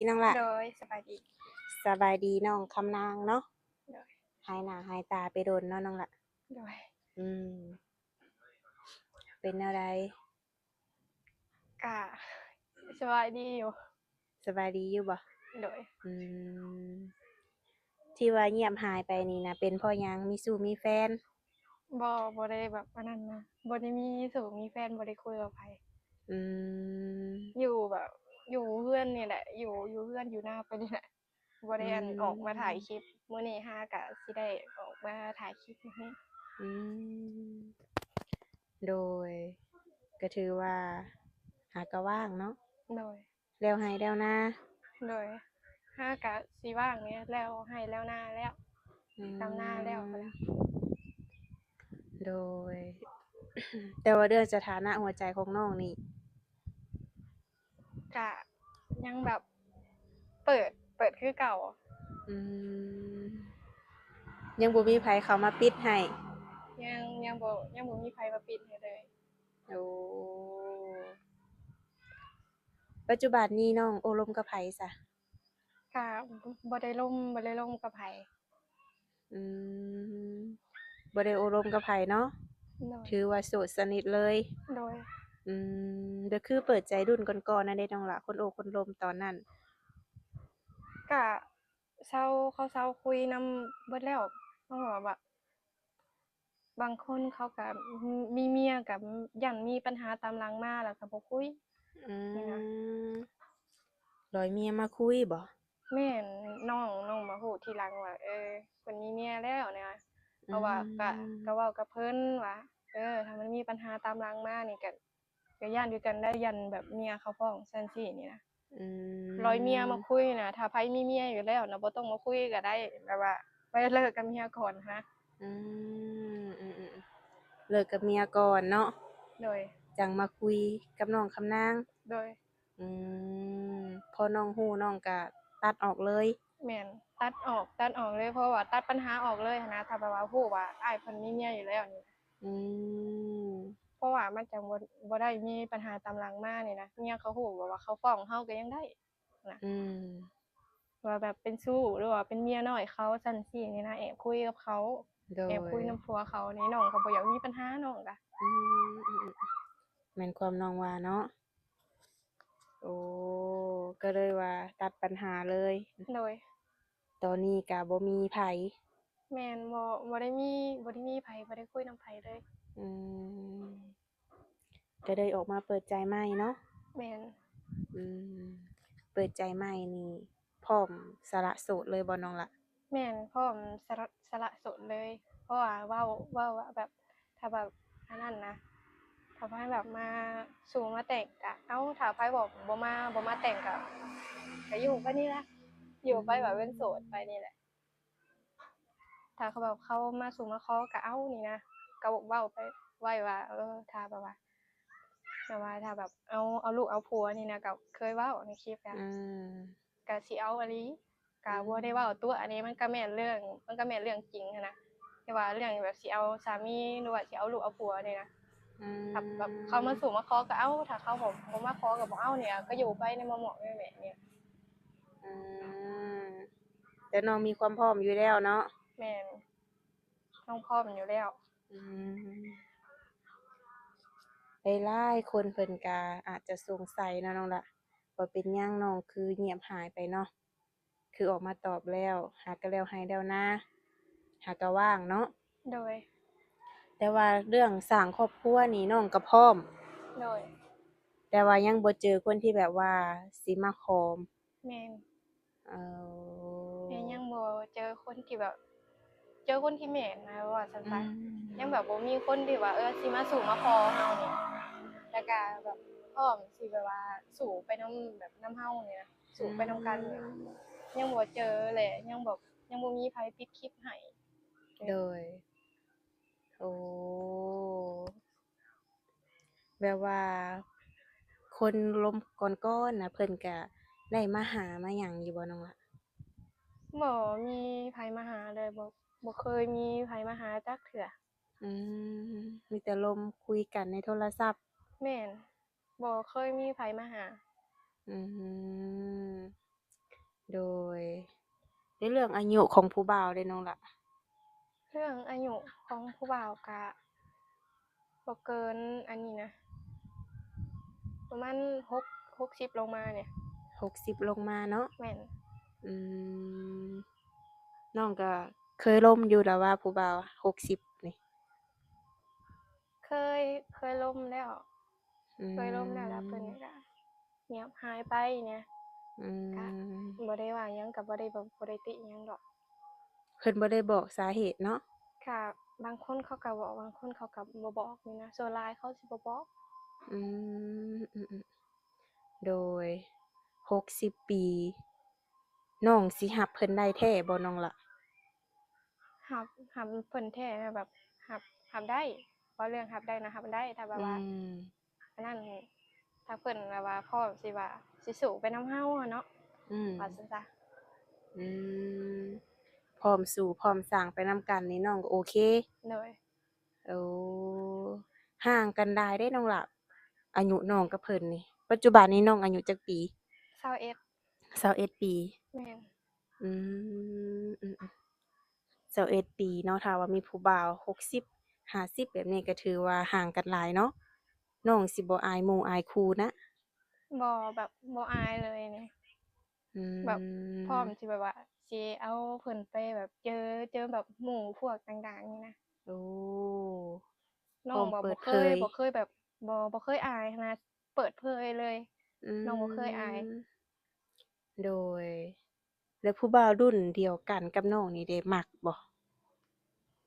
ພີ່ນ້ອງຫຼ້າ. ໂດຍ ສະບາຍດີ. ສະບາຍດີນ້ອງຄຳນາງເນາະ. ໂດຍ. ຫາຍໜ້າຫາຍຕາໄປດົນເນາະນ້ອງຫຼ້າ. ໂດຍ. ອືມ ເປັນແນວໃດ? ກະສະບາຍດີຢູ່. ສະບາຍດີຢູ່ບໍ່? ໂດຍ. ອືມ ທີ່ວ່າງຽບຫາຍໄປນີ້ນະ ເປັນເພາະຫຍັງ? ມີຊູ້ມີແຟນ? ບໍ່ ບໍ່ໄດ້ແບບອັນນັ້ນນະ ບໍ່ໄດ້ມີຊູ້ມີແຟນ ບໍ່ໄດ້ຄຸຍກັບໃຜ. ອືມ ຢູ່ແບບ ຢູ່ເຮືອນນີ້ແຫຼະ ຢູ່ ຢູ່ເຮືອນຢູ່ນາໄປນີ້ແຫຼະ ບໍ່ໄດ້ອັນ ອືມ ອອກມາຖ່າຍຄລິບ. ມື້ນີ້ຫາກະຊິໄດ້ອອກມາຖ່າຍຄລິບມື້ນີ້. ອືມ ໂດຍ ກະຖືວ່າຫາກະວ່າງເນາະ. ໂດຍ. ແລ້ວໄຮ່ແລ້ວນາ. ໂດຍ ຫາກະຊິວ່າງແດ່ ແລ້ວໄຮ່ແລ້ວນາແລ້ວ. ອືມ ດຳນາແລ້ວ. ໂດຍ ແຕ່ວ່າເລື່ອງສະຖານະຫົວໃຈຂອງນ້ອງນີ້ ກະຍັງແບບເປີດ ເປີດຄືເກົ່າ. ອືມ ຍັງບໍ່ມີໃຜເຂົ້າມາປິດໃຫ້. ຍັງ ຍັງບໍ່ ຍັງບໍ່ມີໃຜມາປິດໃຫ້ເລີຍ. ໂອ້ ປັດຈຸບັນນີ້ນ້ອງໂອ້ລົມກັບໃຜຊະ? ກະບໍ່ ບໍ່ໄດ້ລົມ ບໍ່ໄດ້ລົມກັບໃຜ. ອືມ ບໍ່ໄດ້ໂອ້ລົມກັບໃຜເນາະ. ໂດຍ. ຖືວ່າໂສດສະໜິດເລີຍ. ໂດຍ. ອືມ ແລ້ວຄືເປີດໃຈລຸ້ນກ່ອນໆນັ້ນເດນ້ອງຫຼ້າ ຄົນໂອ້ຄົນລົມຕອນນັ້ນ. ກະເຊົາ ເຂົາເຊົາຄຸຍນຳເບິດແລ້ວ ເພາະວ່າ ບາງຄົນເຂົາກະມີເມຍກະຢ້ານມີປັນຫາຕາມຫຼັງມາ ແລ້ວກະບໍ່ຄຸຍ. ອືມ ນີ້ນະ ລອຍເມຍມາຄຸຍບໍ? ແມ່ນ ນ້ອງ ນ້ອງມາຮູ້ທີຫຼັງວ່າ ເອີ ເພິ່ນມີເມຍແລ້ວນະ. ເພາະວ່າ ອືມ ກະ ກະເວົ້າກັບເພິ່ນວ່າ ເອີ ຖ້າມັນມີປັນຫາຕາມຫຼັງມານີ້ກະ ກະຢ້ານຄືກັນໄດ໋ ຢ້ານແບບເມຍເຂົາຟ້ອງຊັ້ນຊີ້ນີ້ນະ. ອືມ ລອຍເມຍມາຄຸຍນະ ຖ້າໃຜມີເມຍຢູ່ແລ້ວນະ ບໍ່ຕ້ອງມາຄຸຍກະໄດ້ ແບບວ່າໄປເລີກກັບເມຍກ່ອນນະ. ອືມ ອືມໆ ເລີກກັບເມຍກ່ອນເນາະ. ໂດຍ. ຈັ່ງມາຄຸຍກັບນ້ອງຄຳນາງ. ໂດຍ. ອືມ ພໍນ້ອງຮູ້ນ້ອງກະຕັດອອກເລີຍ. ແມ່ນ ຕັດອອກ ຕັດອອກເລີຍ ເພາະວ່າຕັດປັນຫາອອກເລີຍຫັ້ນນະ ຖ້າແບບວ່າຮູ້ວ່າອ້າຍເພິ່ນມີເມຍຢູ່ແລ້ວນີ້. ອືມ ເພາະວ່າມັນຈັ່ງບໍ່ ບໍ່ໄດ້ມີປັນຫາຕາມຫຼັງມານີ້ນະ ເມຍເຂົາຮູ້ແບບວ່າເຂົາຟ້ອງເຮົາກະຍັງໄດ້ນະ. ອືມ ວ່າແບບເປັນຊູ້ ຫຼືວ່າເປັນເມຍນ້ອຍເຂົາຊັ້ນຊີ້ນີ້ນະ ແອບຄຸຍກັບເຂົາ. ໂດຍ. ແອບຄຸຍນຳຜົວເຂົານີ້ ນ້ອງກະບໍ່ຢາກມີປັນຫາ ນ້ອງກະ. ອືມ ອືມ ອືມ ແມ່ນຄວາມນ້ອງວ່າເນາະ. ໂອ້ ກະເລີຍວ່າຕັດປັນຫາເລີຍ. ໂດຍ. ຕອນນີ້ກະບໍ່ມີໃຜ. ແມ່ນ ບໍ່ ບໍ່ໄດ້ມີ ບໍ່ໄດ້ມີໃຜ ບໍ່ໄດ້ຄຸຍນຳໃຜເລີຍ. ອືມ ກະເລີຍອອກມາເປີດໃຈໃໝ່ເນາະ. ແມ່ນ. ອືມ ເປີດໃຈໃໝ່ນີ້ ພ້ອມສະຫຼະໂສດເລີຍບໍ່ນ້ອງລະ? ແມ່ນ ພ້ອມສະຫຼະ ສະຫຼະໂສດເລີຍ ເພາະວ່າເວົ້າ ເວົ້າວ່າແບບ ຖ້າແບບອັນນັ້ນນະ ຖ້າໃຜແບບມາສູ່ມາແຕ່ງກະເອົາ ຖ້າໃຜບອກບໍ່ມາ ບໍ່ມາແຕ່ງກະ ກະຢູ່ໄປນີ້ລະ ຢູ່ໄປແບບເປັນໂສດໄປນີ້ແຫຼະ. ຖ້າເຂົາແບບເຂົາມາສູ່ມາຂໍກະເອົານີ້ນະ ກະບອກເວົ້າໄປໄວ້ວ່າ ເອີ ຖ້າແບບວ່າ ແບບວ່າຖ້າແບບເອົາ ເອົາລູກເອົາຜົວນີ້ນະ ກະເຄີຍເວົ້າໃນຄລິບນະ. ອືມ ກະຊິເອົາອີ່ຫຼີ ກະ ອືມ ບໍ່ໄດ້ເວົ້າຕົວະ ອັນນີ້ມັນກະແມ່ນເລື່ອງ ມັນກະແມ່ນເລື່ອງຈິງຫັ້ນນະ ແຕ່ວ່າເລື່ອງແບບຊິເອົາສາມີ ຫຼືວ່າຊິເອົາລູກເອົາຜົວນີ້ນະ. ອືມ ຖ້າແບບເຂົາມາສູ່ມາຂໍກະເອົາ ຖ້າເຂົາບໍ່ ບໍ່ມາຂໍກະບໍ່ເອົານີ້ ກະຢູ່ໄປໃນໝອກໆແໝະໆນີ້. ອືມ ແຕ່ນ້ອງມີຄວາມພ້ອມຢູ່ແລ້ວເນາະ. ແມ່ນ ນ້ອງພ້ອມຢູ່ແລ້ວ. ອືມ ຫຼາຍໆຄົນເພິ່ນກະອາດຈະສົງໄສເນາະນ້ອງລະ ວ່າເປັນຫຍັງນ້ອງຄືງຽບຫາຍໄປເນາະ ຄືອອກມາຕອບແລ້ວ ຫາກະແລ້ວໄຮ່ແລ້ວນາ ຫາກະວ່າງເນາະ. ໂດຍ. ແຕ່ວ່າເລື່ອງສ້າງຄອບຄົວນີ້ນ້ອງກະພ້ອມ. ໂດຍ. ແຕ່ວ່າຍັງບໍ່ເຈີຄົນທີ່ແບບວ່າຊິມາຂໍ. ແມ່ນ. ເອີ ແຕ່ຍັງບໍ່ເຈີຄົນທີ່ແບບ ເຈີຄົນທີ່ແມ່ນນະ ວ່າຊັ້ນຊະ. ອືມ ຍັງແບບບໍ່ມີຄົນທີ່ວ່າ ເອີ ຊິມາສູ່ມາຂໍເຮົານີ້ ແລ້ວກະແບບພ້ອມຊິແບບວ່າສູ້ໄປນຳ ແບບນຳເຮົານີ້ນະ ສູ້ໄປນຳກັນນີ້. ອືມ ຍັງບໍ່ເຈີແຫຼະ ຍັງແບບ ຍັງບໍ່ມີໃຜປິດຄລິບໃຫ້. ໂດຍ. ໂອ້ ແບບວ່າຄົນລົມກ່ອນໆນະ ເພິ່ນກະໄດ້ມາຫາມາຫຍັງຢູ່ບໍ່ນ້ອງລະ? ບໍ່ມີໃຜມາຫາເລີຍ ບໍ່ ບໍ່ເຄີຍມີໃຜມາຫາຈັກເທື່ອ. ອືມ ມີແຕ່ລົມຄຸຍກັນໃນໂທລະສັບ. ແມ່ນ. ບໍ່ເຄີຍມີໃຜມາຫາ. ອືມ ໃນເລື່ອງອາຍຸຂອງຜູ້ບ່າວເດນ້ອງລະ? ເລື່ອງອາຍຸຂອງຜູ້ບ່າວກະບໍ່ເກີນອັນນີ້ນະ ປະມານຫົກ ຫົກສິບລົງມານີ້. ຫົກສິບລົງມາເນາະ? ແມ່ນ. ອືມ ນ້ອງກະເຄີຍລົມຢູ່ລະວ່າຜູ້ບ່າວຫົກສິບນີ້? ເຄີຍ ເຄີຍລົມແລ້ວ. ອືມ ເຄີຍລົມແລ້ວ ແລ້ວເພິ່ນກະງຽບຫາຍໄປນີ້. ອືມ ກະບໍ່ໄດ້ວ່າຫຍັງ ກະບໍ່ໄດ້ແບບ ບໍ່ໄດ້ຕິຫຍັງດອກ. ເພິ່ນບໍ່ໄດ້ບອກສາເຫດເນາະ? ກະບາງຄົນເຂົາກະບອກ ບາງຄົນເຂົາກະບໍ່ບອກນີ້ນະ ສ່ວນຫຼາຍເຂົາຊິບໍ່ບອກ. ອືມ ອືມ ໂດຍ ຫົກສິບປີ ນ້ອງຊິຮັບເພິ່ນໄດ້ແທ້ບໍ່ນ້ອງລະ? ຮັບ ຮັບເພິ່ນແທ້ ແບບ ຮັບ ຮັບໄດ້. ເວົ້າເລື່ອງຮັບໄດ້ນະ ຮັບໄດ້ ຖ້າແບບວ່າ ອືມ ອັນນັ້ນ ຖ້າເພິ່ນແບບວ່າພ້ອມຊິວ່າ ຊິສູ້ໄປນຳເຮົາຫັ້ນເນາະ. ອືມ ວ່າຊັ້ນຊະ. ອືມ ພ້ອມສູ້ພ້ອມສ້າງໄປນຳກັນນີ້ ນ້ອງກໍໂອເຄ. ໂດຍ. ໂອ້ ຫ່າງກັນຫຼາຍເດ້ນ້ອງລະ ອາຍຸນ້ອງກັບເພິ່ນນີ້. ປັດຈຸບັນນີ້ນ້ອງອາຍຸຈັກປີ? ຊາວເອັດ. ຊາວເອັດປີ. ແມ່ນ. ອືມ ອືມ ອືມ ຊາວເອັດປີເນາະ ຖ້າວ່າມີຜູ້ບ່າວຫົກສິບ ຫ້າສິບ ແບບນີ້ກໍຖືວ່າຫ່າງກັນຫຼາຍເນາະ. ນ້ອງຊິບໍ່ອາຍໝູ່ອາຍຄູ່ນະ? ບໍ່ ແບບບໍ່ອາຍເລີຍນີ້. ອືມ ແບບພ້ອມຊິແບບວ່າຊິເອົາເພິ່ນໄປແບບເຈີ ເຈີແບບໝູ່ພວກຕ່າງໆນີ້ນະ. ໂອ້ ນ້ອງ ພ້ອມເປີດເຜີຍ ບໍ່ ບໍ່ເຄີຍ ບໍ່ເຄີຍແບບ ບໍ່ ບໍ່ເຄີຍອາຍຫັ້ນນະ ເປີດເຜີຍເລີຍ. ອືມ ນ້ອງບໍ່ເຄີຍອາຍ. ໂດຍ. ແລ້ວຜູ້ບ່າວລຸ້ນດຽວກັນກັບນ້ອງນີ້ເດ ມັກບໍ່?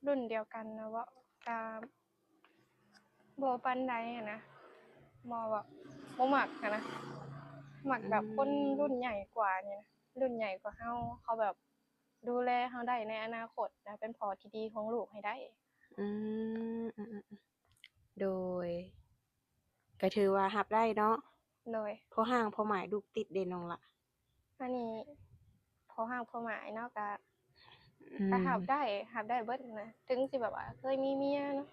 ລຸ້ນດຽວກັນນະເບາະ ກະບໍ່ປານໃດຫັ້ນນະ ບໍ່ແບບ ບໍ່ມັກຫັ້ນນະ ມັກແບບ ອືມ ຄົນລຸ້ນໃຫຍ່ກວ່ານີ້ນະ ລຸ້ນໃຫຍ່ກວ່າເຮົາ ເຂົາແບບດູແລເຮົາໄດ້ໃນອະນາຄົດນະ ເປັນພໍ່ທີ່ດີຂອງລູກໃຫ້ໄດ້. ອືມ ອືມ ອືມ ອືມ ໂດຍ. ກໍຖືວ່າຮັບໄດ້ເນາະ. ໂດຍ. ພໍ່ຮ້າງພໍ່ໝ້າຍລູກຕິດເດນ້ອງລະ? ອັນນີ້ພໍ່ຮ້າງພໍ່ໝ້າຍເນາະ ກະ ອືມ ກະຮັບໄດ້ ຮັບໄດ້ເບິດນະ ເຖິງຊິແບບວ່າເຄີຍມີເມຍເນາະ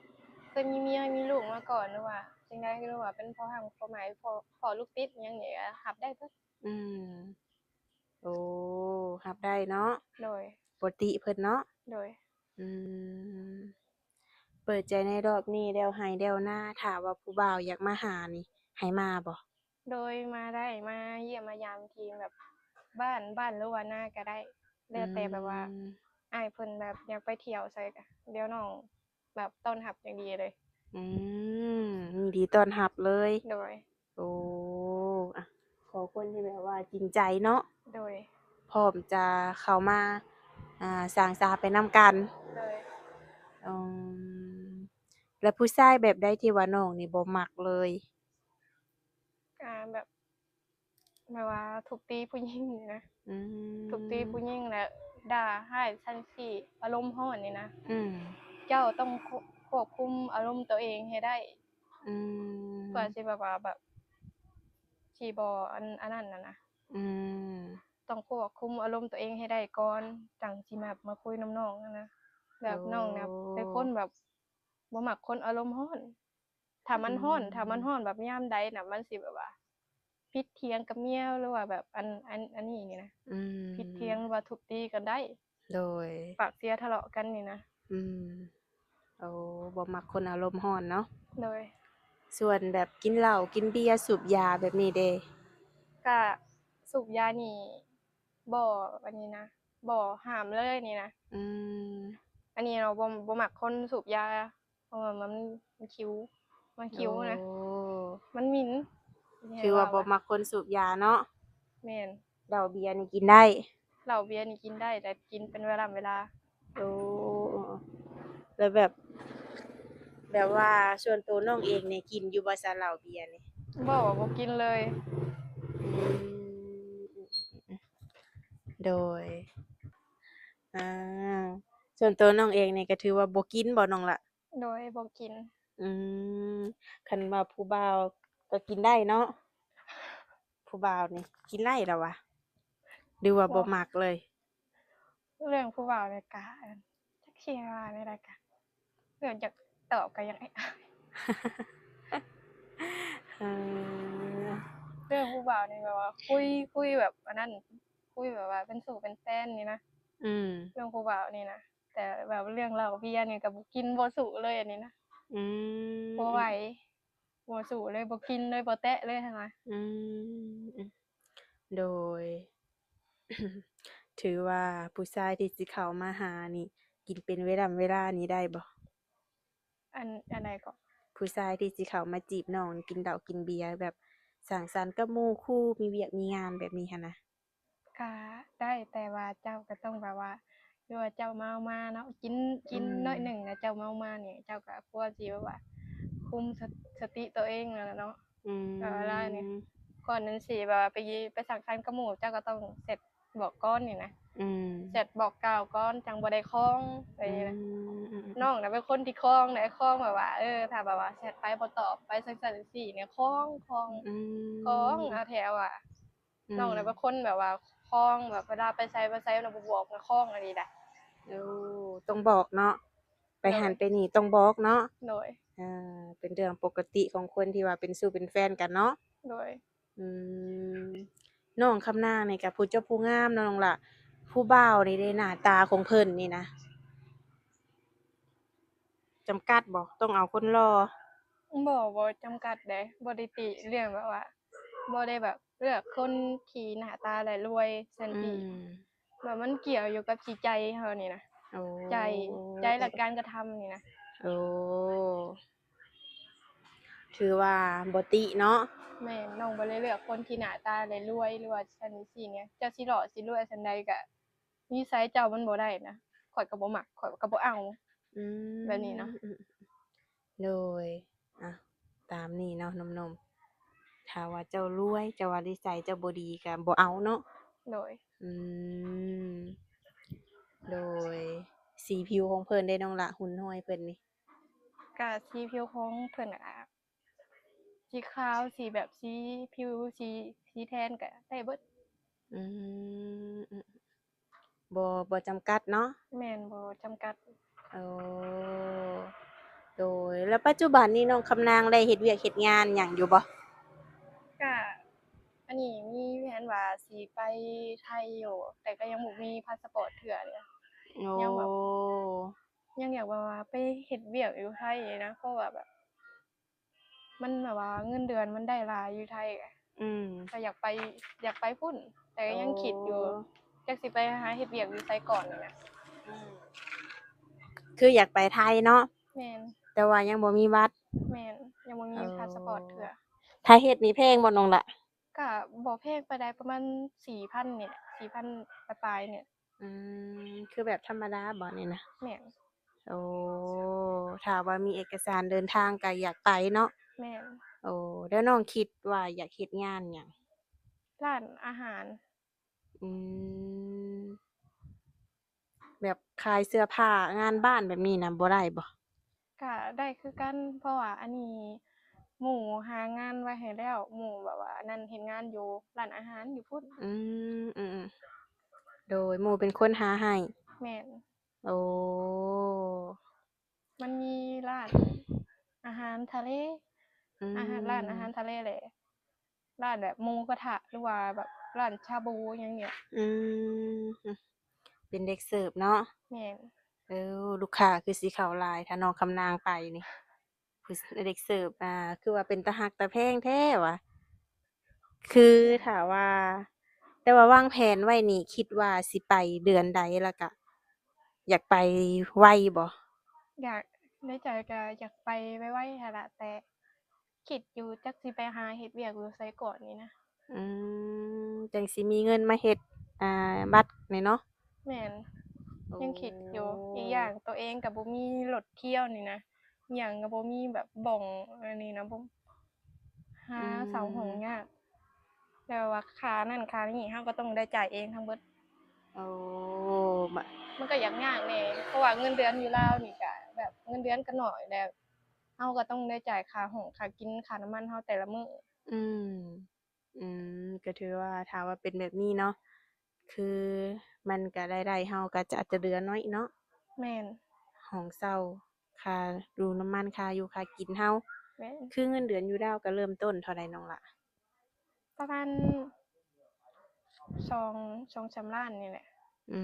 ເຄີຍມີເມຍມີລູກມາກ່ອນ ຫຼືວ່າຈັ່ງໃດ ຫຼືວ່າເປັນພໍ່ຮ້າງພໍ່ໝ້າຍ ພໍ່ ພໍ່ລູກຕິດຫຍັງນີ້ ກະຮັບໄດ້ເບິດ. ອືມ ໂອ້ ຮັບໄດ້ເນາະ. ໂດຍ. ບໍ່ຕິເພິ່ນເນາະ. ໂດຍ. ອືມ ເປີດໃຈໃນຮອບນີ້ ແລ້ວໄຮ່ແລ້ວນາ ຖ້າວ່າຜູ້ບ່າວຢາກມາຫານີ້ ໃຫ້ມາບໍ່? ໂດຍ ມາໄດ້ ມາຢ້ຽມມາຢາມທີ່ແບບບ້ານ ບ້ານ ຫຼືວ່ານາກໍໄດ້ ແລ້ວແຕ່ແບບວ່າ ອືມ ອ້າຍເພິ່ນແບບຢາກໄປທ່ຽວໃສ ກໍດຽວນ້ອງແບບຕ້ອນຮັບຢ່າງດີເລີຍ. ອືມ ຍິນດີຕ້ອນຮັບເລີຍ. ໂດຍ. ໂອ້ ອະ ຂໍຄົນທີ່ແບບວ່າຈິງໃຈເນາະ. ໂດຍ. ພ້ອມຈະເຂົ້າມາ ອ່າ ສ້າງສາໄປນຳກັນ. ໂດຍ. ອືມ ແລ້ວຜູ້ຊາຍແບບໃດທີ່ວ່ານ້ອງນີ້ບໍ່ມັກເລີຍ? ອ່າ ແບບ ແບບວ່າທຸບຕີຜູ້ຍິງນີ້ນະ. ອືມ ທຸບຕີຜູ້ຍິງ ແລ້ວດ່າຮ້າຍສັນສີ ອາລົມຮ້ອນນີ້ນະ. ອືມ ເຈົ້າຕ້ອງຄວບ ຄວບຄຸມອາລົມຕົວເອງໃຫ້ໄດ້. ອືມ ເພື່ອຊິແບບວ່າ ແບບ ຊິບໍ່ອັນ ອັນນັ້ນນະນະ. ອືມ ຕ້ອງຄວບຄຸມອາລົມຕົວເອງໃຫ້ໄດ້ກ່ອນ ຈັ່ງຊິແບບມາຄຸຍນຳນ້ອງຫັ້ນນະ. ແບບ ໂອ້ ນ້ອງນະເປັນຄົນແບບບໍ່ມັກຄົນອາລົມຮ້ອນ. ຖ້າມັນຮ້ອນ ອືມ ຖ້າມັນຮ້ອນແບບຍາມໃດນະ ມັນຊິແບບວ່າຜິດຖຽງກັບເມຍ ຫຼືວ່າແບບອັນ ອັນ ອັນນີ້ນີ້ນະ. ອືມ ຜິດຖຽງ ຫຼືວ່າທຸບຕີກັນໄດ້. ໂດຍ. ປາກເສຍທະເລາະກັນນີ້ນະ. ອືມ ໂອ້ ບໍ່ມັກຄົນອາລົມຮ້ອນເນາະ. ໂດຍ. ສ່ວນແບບກິນເຫຼົ້າ ກິນເບຍ ສູບຢາແບບນີ້ເດ? ກະສູບຢານີ້ບໍ່ ອັນນີ້ນະ ບໍ່ຫ້າມເລີຍນີ້ນະ. ອືມ ອັນນີ້ເນາະ ບໍ່ ບໍ່ມັກຄົນສູບຢາ ເພາະວ່າມັນ ມັນຄິວ ມັນຄິວນະ. ໂອ້ ມັນໝິ່ນ. ຖືວ່າບໍ່ມັກຄົນສູບຢາເນາະ. ແມ່ນ. ເຫຼົ້າເບຍນີ້ກິນໄດ້? ເຫຼົ້າເບຍນີ້ກິນໄດ້ ແຕ່ກິນເປັນເວລາເວລາ. ໂອ້ ແລ້ວແບບ ແບບວ່າສ່ວນໂຕນ້ອງເອງນີ້ກິນຢູ່ບໍ່ຊະ ເຫຼົ້າເບຍນີ້? ບໍ່ ບໍ່ກິນເລີຍ. ອືມ ໂດຍ. ອ່າ ສ່ວນໂຕນ້ອງເອງນີ້ກໍຖືວ່າບໍ່ກິນບໍ່ນ້ອງລະ? ໂດຍ ບໍ່ກິນ. ອືມ ຄັນວ່າຜູ້ບ່າວກໍກິນໄດ້ເນາະ? ຜູ້ບ່າວນີ້ກິນໄດ້ລະຫວາ ຫຼືວ່າບໍ່ມັກເລີຍ? ເລື່ອງຜູ້ບ່າວນີ້ກະ ຈັກຊິວ່າແນວໃດ ກະ ເລື່ອງຢາກຕອບກະຍັງອາຍ. ເອີ ເລື່ອງຜູ້ບ່າວນີ້ແບບວ່າຄຸຍ ຄຸຍແບບອັນນັ້ນ ຄຸຍແບບວ່າເປັນຊູ້ເປັນແຟນນີ້ນະ. ອືມ ເລື່ອງຜູ້ບ່າວນີ້ນະ ແຕ່ແບບເລື່ອງເຫຼົ້າເບຍນີ້ກໍບໍ່ກິນບໍ່ສູເລີຍອັນນີ້ນະ ອືມ ບໍ່ໄຫວ ບໍ່ສູເລີຍ ບໍ່ກິນເລີຍ ບໍ່ແຕະເລີຍຫັ້ນນະ ອືມ ໂດຍ ຖືວ່າຜູ້ຊາຍທີ່ຊິເຂົ້າມາຫານີ້ ກິນເປັນເວລາເວລານີ້ໄດ້ບໍ່? ອັນ ອັນໃດເກາະ? ຜູ້ຊາຍທີ່ຊິເຂົ້າມາຈີບນ້ອງ ກິນເຫຼົ້າກິນເບຍ ແບບສັງສັນກັບໝູ່ຄູ່ ມີວຽກມີງານແບບນີ້ຫັ້ນນະ. ກະໄດ້ ແຕ່ວ່າເຈົ້າກະຕ້ອງແບບວ່າ ຫຼືວ່າເຈົ້າເມົາມາເນາະ ກິນ ກິນ ອືມ ໜ້ອຍໜຶ່ງນະ ເຈົ້າເມົາມານີ້ ເຈົ້າກະຄວນຊິແບບວ່າຄຸມສະ ສະຕິໂຕເອງຫັ້ນລະເນາະ ອືມ ແບບວ່າລາວນີ້ ກ່ອນນັ້ນຊິແບບວ່າໄປ ໄປສັງສັນກັບໝູ່ ເຈົ້າກະຕ້ອງແຊັດບອກກ່ອນນີ້ນະ ອືມ ແຊັດບອກກ່າວກ່ອນ ຈັ່ງບໍ່ໄດ້ຄອງ ອືມ ນ້ອງນະເປັນຄົນທີ່ຄອງເດ້ ຄອງແບບວ່າ ເອີ ຖ້າແບບວ່າແຊັດໄປບໍ່ຕອບ ໄປຈັ່ງຊັ້ນຈັ່ງຊີ້ນີ້ ຄອງ ຄອງ ອືມ ຄອງເອົາແທ້ວ່າ ອືມ ນ້ອງນະເປັນຄົນແບບວ່າຄອງ ແບບເວລາໄປໃສມາໃສນະ ບໍ່ບອກນະ ຄອງອີ່ຫຼີໃດ໋. ໂອ້ ຕ້ອງບອກເນາະ ໄປຫັ້ນ ໂດຍ ໄປນີ້ຕ້ອງບອກເນາະ. ໂດຍ ເອີ ເປັນເລື່ອງປົກກະຕິຂອງຄົນທີ່ວ່າເປັນຊູ້ເປັນແຟນກັນເນາະ. ໂດຍ ອືມ ນ້ອງຄຳນາງນີ້ກະຜູ້ຈົບຜູ້ງາມເນາະນ້ອງຫຼ້າ ຜູ້ບ່າວນີ້ເດ ໜ້າຕາຂອງເພິ່ນນີ້ນະ ຈຳກັດບໍ່? ຕ້ອງເອົາຄົນຫຼໍ່? ບໍ່ ບໍ່ຈຳກັດເດ້ ບໍ່ໄດ້ຕິເລື່ອງແບບວ່າ ບໍ່ໄດ້ແບບເລືອກຄົນທີ່ໜ້າຕາຫຼ້າລວຍຊັ້ນຕິ ອືມ ແບບມັນກ່ຽວຢູ່ກັບຈິດໃຈເຮົານີ້ນະ. ໂອ້ ໃຈ ໃຈ ແລະ ການກະທຳນີ້ນະ. ໂອ້ ຖືວ່າບໍ່ຕິເນາະ. ແມ່ນ ນ້ອງບໍ່ໄດ້ເລືອກຄົນທີ່ໜ້າຕາຫຼ້າລວຍ ຫຼືວ່າຊັ້ນຊີ້ນະ ເຈົ້າຊິຫຼໍ່ຊິລວຍສ່ຳໃດກະ ນິໄສເຈົ້າມັນບໍ່ໄດ້ນະ ຂ້ອຍກໍບໍ່ມັກ ຂ້ອຍກໍບໍ່ເອົາ ອືມ ແບບນີ້ເນາະ. ອືມ ໂດຍ ອ່ະ ຕາມນີ້ເນາະໜຸ່ມໆ ຖ້າວ່າເຈົ້າລວຍ ເຈົ້າວ່ານິໄສເຈົ້າບໍ່ດີກໍບໍ່ເອົາເນາະ. ໂດຍ ອືມ ໂດຍ ສີຜິວຂອງເພິ່ນເດນ້ອງຫຼ້າ ຮຸ່ນຮວຍເພິ່ນນີ້? ກະສີຜິວຂອງເພິ່ນ ອ່າ ສີຂາວ ສີແບບ ສີຜິວ ສີ ສີແທນກະໄດ້ເບິດ. ອືມ ອືມ ບໍ່ ບໍ່ຈຳກັດເນາະ. ແມ່ນ ບໍ່ຈຳກັດ. ໂອ້ ໂດຍ ແລ້ວປັດຈຸບັນນີ້ນ້ອງຄຳນາງໄດ້ເຮັດວຽກເຮັດງານຫຍັງຢູ່ບໍ່? ກະ ອັນນີ້ມີແຜນວ່າຊິໄປໄທຢູ່ ແຕ່ກໍຍັງບໍ່ມີພາສະປອດເທື່ອເດ. ໂອ້ ຍັງແບບ ຍັງຢາກແບບວ່າໄປເຮັດວຽກຢູ່ໄທນະ ເພາະວ່າແບບ ມັນແບບວ່າເງິນເດືອນມັນໄດ້ຫຼາຍຢູ່ໄທ. ອືມ ກໍຢາກໄປ ຢາກໄປພຸ້ນ ແຕ່ກໍຍັງຄິດຢູ່ ໂອ້ ຈັກຊິໄປຫາເຮັດວຽກຢູ່ໃສກ່ອນນີ້ນະ. ອືມ ຄືຢາກໄປໄທເນາະ. ແມ່ນ ແຕ່ວ່າຍັງບໍ່ມີບັດ. ແມ່ນ ຍັງບໍ່ມີ ໂອ້ ພາສະປອດເທື່ອ. ຖ້າເຮັດນີ້ແພງບໍ່ນ້ອງລະ? ກະບໍ່ແພງປານໃດ ປະມານສີ່ພັນນີ້ແຫຼະ ສີ່ພັນປາຍໆນີ້. ອືມ ຄືແບບທຳມະດາບໍ່ນີ້ນະ? ແມ່ນ. ໂອ້ ຖ້າວ່າມີເອກະສານເດີນທາງກໍຢາກໄປເນາະ. ແມ່ນ. ໂອ້ ແລ້ວນ້ອງຄິດວ່າຢາກເຮັດງານຫຍັງ? ຮ້ານອາຫານ. ອືມ ແບບຂາຍເສື້ອຜ້າງານບ້ານແບບນີ້ນະ ບໍ່ໄດ້ບໍ່? ກະໄດ້ຄືກັນ ເພາະວ່າອັນນີ້ໝູ່ຫາງານໄວ້ໃຫ້ແລ້ວ ໝູ່ແບບວ່າອັນນັ້ນເຮັດງານຢູ່ຮ້ານອາຫານຢູ່ພຸ້ນ. ອືມ ອືມ ໂດຍ ໝູ່ເປັນຄົນຫາໃຫ້. ແມ່ນ. ໂອ້ ມັນມີຮ້ານອາຫານທະເລ ອືມ ອາຫານ ຮ້ານອາຫານທະເລແຫຼະ ຮ້ານແບບໝູກະທະ ຫຼືວ່າແບບຮ້ານຊາບູຫຍັງນີ້. ອືມ ເປັນເດັກເສີບເນາະ. ແມ່ນ. ເອີ ລູກຄ້າຄືຊິເຂົ້າຫຼາຍ ຖ້ານ້ອງຄຳນາງໄປນີ້ ຜູ້ ເດັກເສີບ ອ່າ ຄືວ່າເປັນຕາຮັກຕາແພງແທ້ຫວາ. ຄືຖ້າວ່າ ແຕ່ວ່າວາງແຜນໄວ້ນີ້ ຄິດວ່າຊິໄປເດືອນໃດ ແລ້ວກະຢາກໄປໄວບໍ່? ຢາກ ໃນໃຈກະຢາກໄປໄວໆຫັ້ນລະ ແຕ່ຄິດຢູ່ຈັກຊິໄປຫາເຮັດວຽກຢູ່ໃສກ່ອນນີ້ນະ. ອືມ ຈັ່ງຊິມີເງິນມາເຮັດ ອ່າ ບັດນີ້ເນາະ. ແມ່ນ. ໂອ້ ຍັງຄິດຢູ່ ອີກຢ່າງໂຕເອງກໍບໍ່ມີລົດທ່ຽວນີ້ນະ ຫຍັງກໍບໍ່ມີແບບບ່ອນອັນນີ້ນະ ບໍ່ ຫາ ອືມ ເຊົ່າຫ້ອງຍາກ ແບບວ່າຄ່ານັ້ນຄ່ານີ້ເຮົາກໍຕ້ອງໄດ້ຈ່າຍເອງທັງເບິດ. ໂອ້ ມັນກໍຢາກຍາກແດ່ ເພາະວ່າເງິນເດືອນຢູ່ລາວນີ້ກໍແບບເງິນເດືອນກໍໜ້ອຍ ແລ້ວເຮົາກໍຕ້ອງໄດ້ຈ່າຍຄ່າຫ້ອງ ຄ່າກິນ ຄ່ານ້ຳມັນເຮົາແຕ່ລະມື້. ອືມ. ອືມ ກໍຖືວ່າ ຖ້າວ່າເປັນແບບນີ້ເນາະ ຄືມັນກະ ລາຍໄດ້ເຮົາກະຈະ ອາດຈະເຫຼືອໜ້ອຍເນາະ. ແມ່ນ. ຫ້ອງເຊົ່າ ຄ່າດູນ້ຳມັນ ຄ່າຢູ່ຄ່າກິນເຮົາ. ແມ່ນ. ຄືເງິນເດືອນຢູ່ລາວກະເລີ່ມຕົ້ນເທົ່າໃດນ້ອງລະ? ປະມານສອງ ສອງສາມລ້ານນີ້ແຫຼະ. ອື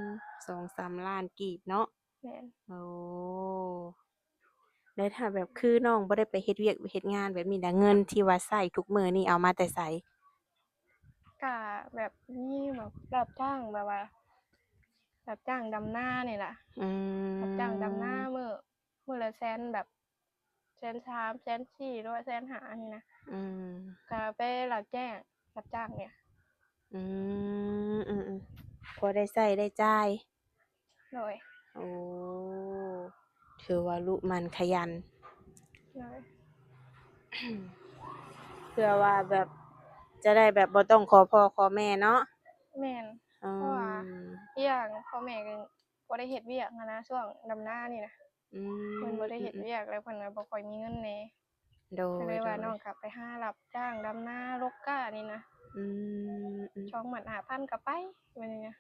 ມ ສອງສາມລ້ານກີບເນາະ. ແມ່ນ. ໂອ້ ແລ້ວຖ້າແບບ ຄືນ້ອງບໍ່ໄດ້ໄປເຮັດວຽກເຮັດງານແບບນີ້ນະ ເງິນທີ່ວ່າໃຊ້ທຸກມື້ນີ້ເອົາມາແຕ່ໃສ? ກະແບບມີແບບຮັບຈ້າງ ແບບວ່າຮັບຈ້າງດຳນານີ້ລະ. ອືມ ຮັບຈ້າງດຳນາ ມື້ ມື້ລະແສນ ແບບແສນສາມ ແສນສີ່ ຫຼືວ່າແສນຫ້ານີ້ນະ. ອືມ ກະໄປລັກແຈ້ງ ຮັບຈ້າງນີ້. ອືມ ອືມໆ ພໍໄດ້ໃຊ້ໄດ້ຈ່າຍ. ໂດຍ. ໂອ້ ຖືວ່າລຸໝັ່ນຂະຫຍັນ. ໂດຍ. ເພື່ອວ່າແບບ ຈະໄດ້ແບບບໍ່ຕ້ອງຂໍພໍ່ຂໍແມ່ເນາະ. ແມ່ນ. ອໍ ເພາະວ່າ ອີກຢ່າງພໍ່ແມ່ກໍບໍ່ໄດ້ເຮັດວຽກຫັ້ນນະ ຊ່ວງດຳນານີ້ນະ. ອືມ ເພິ່ນບໍ່ໄດ້ເຮັດວຽກ ແລ້ວເພິ່ນກໍບໍ່ຄ່ອຍມີເງິນແດ່. ໂດຍ. ກໍເລີຍວ່ານ້ອງກໍໄປຫາຮັບຈ້າງດຳນາ ລົກກ້ານີ້ນະ. ອືມ ສອງໝັດຫ້າພັນກໍໄປ ແບບນີ້ນະ.